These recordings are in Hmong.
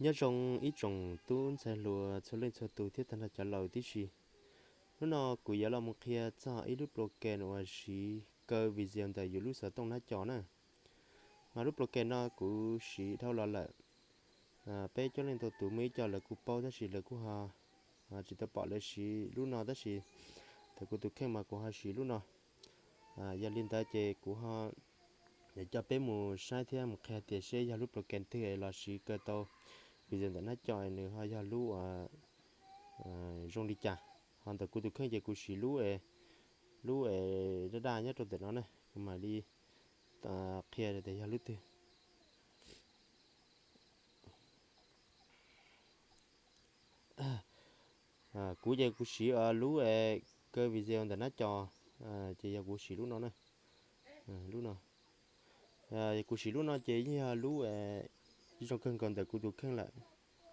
Nyob zoo ib tsoom tub ntxhais hluas txhua leej txhua tus thiab tag nrho cov laus tib si. Hnub no kuv yuav los mus qhia txog ib lub program uas siv kaw video ntawm yus lub xov tooj nab co na. Mas lub program no kuv siv dhau los lawm. Peb coob leej ntau tus muaj ib co lawv kuj paub tab sis lawv kuj ho tsis tau pom lawv siv lub no tab sis ntawm kuv tus kheej mas kuv ho siv lub no. Yog li ntawd ces kuv ho coj peb mus saib thiab mus qhia tias seb yog lub program twg los siv kaw tau video ntawm nab co nws ho yog lub zoo li cas. Ho ntawm kuv tus kheej ces kuv siv lub, lub daj daj nyob rau ntawm no ne, kuv mam li qhia tias yog lub twg. Kuv ces kuv siv lub kaw video ntawm nab co, ces yog kuv siv lub no na. Lub no, kuv siv lub no ces yeej yog lub zoo kawg nkaus ntawm kuv tus kheej lawm.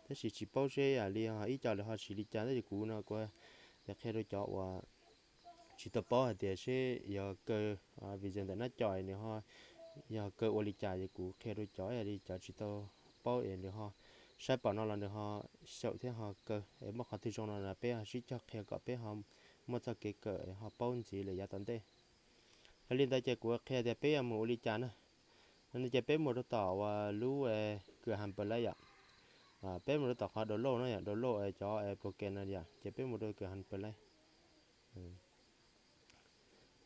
Tab sis tsis paub seb yam li ho ib co lawv ho siv li cas tab sis kuv no kuv qhia rau cov uas tsis tau paub hais tias seb yog kaw video ntawm nab co nws ho yog kaw ua li cas es kuv qhia rau cov li cov tsis tau paub es nws ho saib pom no los nws ho xyaum thiab ho kaw es muaj qhov twg zoo no peb ho sib cog qhia kom peb ho muaj txoj kev kawm ho paub ntxiv lawm yav tom ntej. Yog li ntawd ces kuv qhia tias peb yuav mus ua li cas na. Ces peb mus rau tom uas lub kws han Play yom. Peb mus rau tom qhov download no yom, download cov program no yom, ces peb mus rau kws han Play.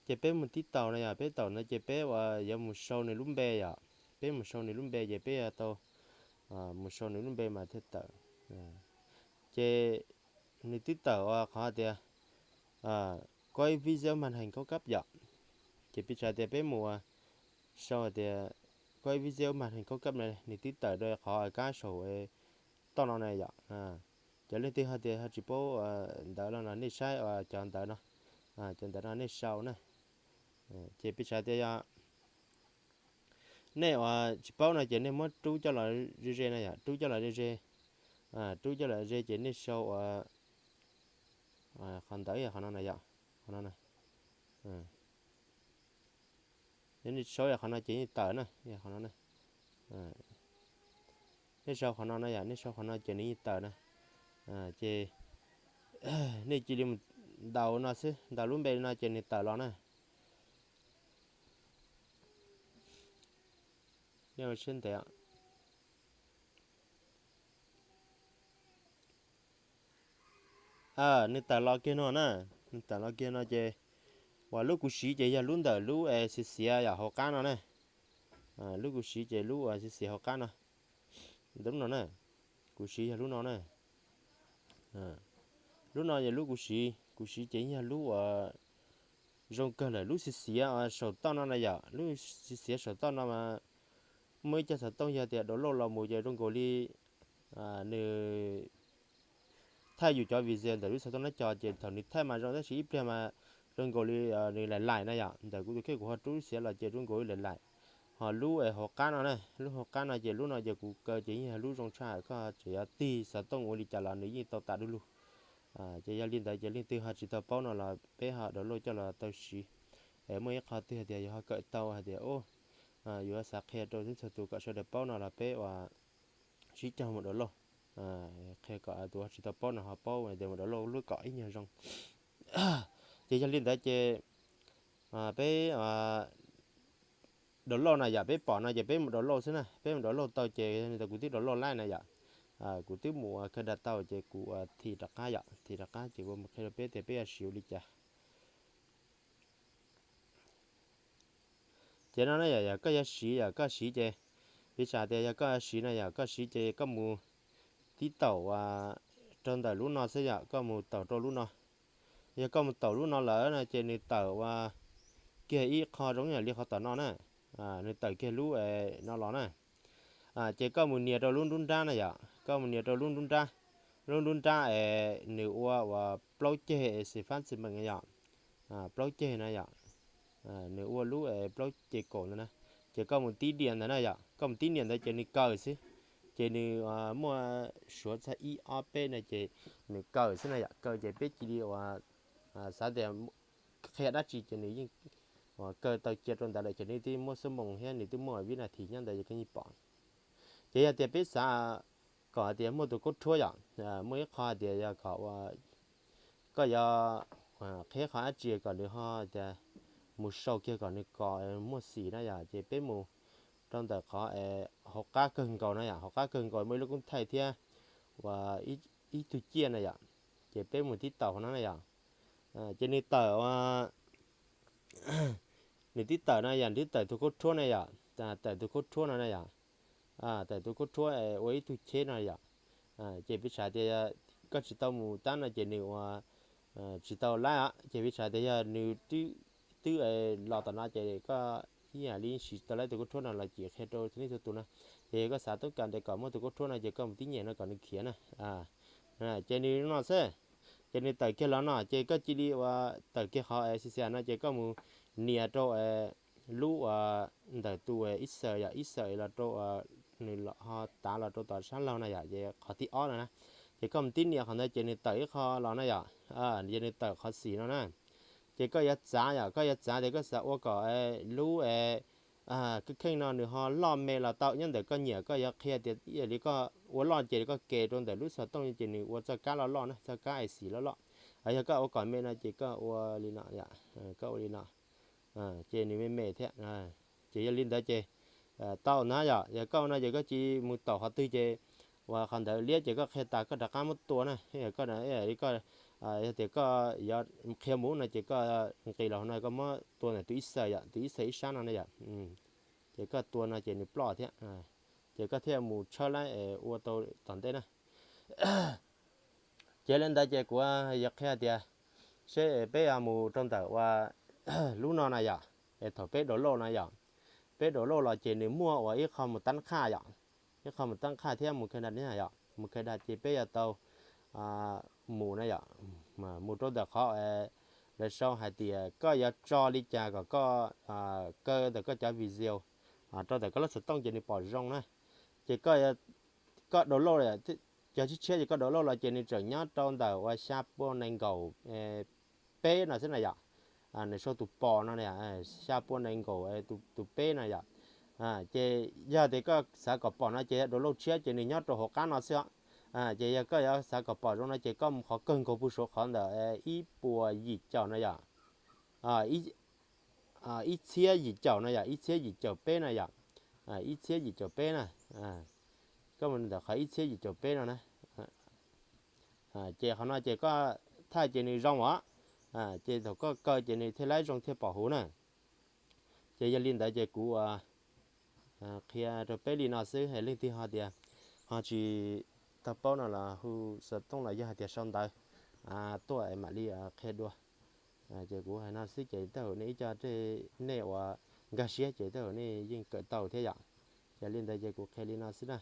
Ces peb mus tib taum na yom, peb taum no ces peb uas yuav mus sau nws lub npe yom. Peb mus sau nws lub npe ces peb yuav tau mus sau nws lub npe mas thiaj tawm. Ces nws twb tawm uas qhov tias có video màn hình cao cấp yom. Ces peb tsa tias peb mus sau tias có video màn hình cao cấp na, nws twb tawm rau qhov kab saum toj no na yom. Cov leej twg ho tias ho tsis paub ntawv los no nej saib cov ntawv no, cov ntawv no nej sau na. Ces peb tsa tias yog nej uas tsis paub no ces nej muab rub coj los ze ze na yom, rub coj los ze ze. Rub coj los ze ces nej sau uas qhov ntawv yog qhov no na yom, qhov no na. Nej sau yog qhov no ces yeej tawm na, yog qhov no na. Nej sau qhov no na yom, nej sau qhov no ces nws yeej tawm na. Ces nej cia li mus ntaus no xwb, ntaus lub npe no ces nws tawm los na. Nej ua siab ntev. Nws tawm los kiag no na, nws tawm los kiag no ces uas lub kuv siv ces yog lub ntawm lub xiv xiav yom hauv qab no na. Lub kuv siv ces lub xiv xiav hauv qab no. Ntawm lub no na, kuv siv yog lub no na. Lub no yog lub kuv siv, kuv siv ces yog lub uas zoo kawg lawm, lub xiv xiav saum toj no na yom, lub xiv xiav saum toj no mas muaj ib co xov tooj yog tias download los mus ces zoo nkaus li nws thaij yus cov video ntawm lub xov tooj nab co ces thaum nws thaij mas zoo tab sis ib pliag mas zoo nkaus li nws laim laim na yom, ntawm kuv tus kheej kuv ho rub xiav los ces zoo nkaus li laim laim. Ho lub hauv qab no na, lub hauv qab no ces lub no ces kuv kaw ces yeej yog lub zoo tshaj, koj tseem yuav tig xov tooj ua li cas los nws yeej tau tas du lug. Ces yog li ntawd ces leej twg ho tsis tau paub no los peb ho download coj los tau siv. Es muaj ib qho twg hais tias yog ho kawm tau hais tias yuav xav qhia rau txhua tus kom sawv daws paub no los peb uas sib cog mus download. Qhia kom tus ho tsis tau paub no ho paub tias mus download lub kom ib nyuag zoo. Ces yog li ntawd ces peb download na yom, peb pom no ces peb mus download xwb na, peb mus download tau ces nws tau kuv twb download laij na yom. Kuv twb mus kawg da tau ces kuv thim rov qab yom, thim rov qab ces kuv mus qhia rau peb tias peb yuav siv ua li cas. Ces no na yom, yog koj yuav siv yom, koj siv ces piv xam tias yog koj siv no yom, koj siv ces koj mus tib taum rau ntawm lub no xwb yom, koj mus taum rau lub no. Yog koj mus taum lub no lawm no ces nws tawm ua kiag ib qho zoo yam li qhov tom no na, nws tawm kiag lub no los na. Ces koj mus nias rau lub nruab nrab na yom, koj mus nias rau lub nruab nrab, lub nruab nrab es nws ua uas plaub ceg es xim fab xim meem yom, plaub ceg na yom, nws ua lub plaub ceg kaum ntawd na. Ces koj mus tib diam ntawd na yom, koj mus tib diam ntawd ces nws kaw xwb. Ces nws muaj suav txog ib ob peb no ces nws kaw xwb na yom, kaw ces peb cia li uas xav tias qhia dab tsi ces nws yeej uas kaw tau cia rau ntawd lawm ces nws twb muaj xuab moos thiab nws twb muaj vib nas this nyob ntawd ces koj yeej pom. Ces yog tias peb xav kom hais tias muaj tus khaub rhuab yom, muaj ib qho hais tias yog kom ua, koj yuav qhia qhov dab tsi kom nws ho tias mus sau kiag kom nws kom muaj xim na yom, ces peb mus rau ntawm qhov hauv qab kawg nkaus na yom, hauv qab kawg nkaus muaj ib lub koob thaij thiab ua ib tug ciaj na yom, ces peb mus tib taus qhov no na yom. Ces nws tawm ua, nws tib tawm no yog nws tib tawm tus khaub rhuab na yom, tawm tus khaub rhuab no na yom, tawm tus khaub rhuab ua ib tug cheb no yom. Ces piv txwv tias koj tsis tau mus tab no ces nws ua tsis tau laib os, ces piv txwv tias yog nws twb los tom no ces koj ib yam li siv tau laib tus khaub rhuab no los ces qhia rau txhua leej txhua tus na. Ces yog koj xav toob kas ntawm kom muaj tus khaub rhuab no ces koj mus tib nyiam no kom nws khiav na. Ces nws no xwb, ces nws tawm kiag los no ces koj cia li ua tawm kiag qhov xi xi no ces koj mus nias rau lub ua ntawm tus ib xaws yom, ib xaws los rau nws ho tav los rau tom sab laug na yom, ces qhov thib ob no na. Ces koj mus tib nias qhov ntawd ces nws tawm ib qho los na yom, ces nws tawm qhov xim no na. Ces koj yuav txav yom, koj yuav txav tias koj xav ua kom lub kheej no nws ho loj me los tau, nyob ntawm koj nyiam, koj yuav qhia tias ib yam li koj ua loj ces koj ke rau ntawm lub xov tooj ces nws ua txoj kab loj loj na, txoj kab es xim loj loj. Yog koj ua kom me no ces koj ua li no, koj ua li no, ces nws me me thiab. Ces yog li ntawd ces tau na yom, yog koj ua no ces koj cia li mus taus qhov twg ces uas qhov ntawd liab ces koj qhia tas koj rov qab muab tua na. Yog koj, yog tias koj yuav qhia mus no ces koj nqis los no koj muab tua ntawm tus ib xaws yom, tus ib xaws ib sab no na yom. Ces koj tua no ces nws ploj thiab, ces koj thiaj mus tshawb laib ua tau tom ntej na. Ces li ntawd ces kuv yuav qhia tias seb peb mus rau ntawm ua lub no na yom, es thaum peb download no yom, peb download los ces nws muaj ua ib qho mus tab qhaj yom, ib qho mus tab qhaj thiab mus kha da yom, mus kha da ces peb yuav tau mus na yom, mus rau ntawm qhov lawv sau hais tias koj yuav tso li cas kom koj kaw ntawm koj cov video rau ntawm koj lub xov tooj ces nws pom zoo na. Ces koj download, cov tshiab tshiab ces koj download los ces nws tseem nyob rau ntawm ua xya pua nees nkaum peb no xwb na yom. Nws sau tus pos no, xya pua nees nkaum tus peb no yom. Ces yog tias koj xav kom pom no ces download tshiab ces nws nyob rau hauv qab no xwb os. Ces yog koj yuav xav kom pom zoo no ces koj mus qhov kawg nkaus puag saum qhov ntawm ib puas yim caum no yom, ib txhiab yim caum no yom, ib txhiab yim caum peb no yom, ib txhiab yim caum peb na. Koj mus ntawm qhov ib txhiab yim caum peb no na. Ces qhov no ces koj thaij ces nws zoo os. Ces thaum koj kaw ces nws thiaj laib zoo thiaj pom huv na. Ces yog li ntawd ces kuv qhia rau peb li no xwb, leej twg ho tias ho tsis tau paub no los hu xov tooj los yog hais tias sau ntawv tuaj mam li qhia dua. Ces kuv hais no xwb ces tej zaum nej ib co nej uas nkag siab ces tej zaum nej yeej kawm tau thiab yom. Ces li ntawd ces kuv qhia li no xwb na.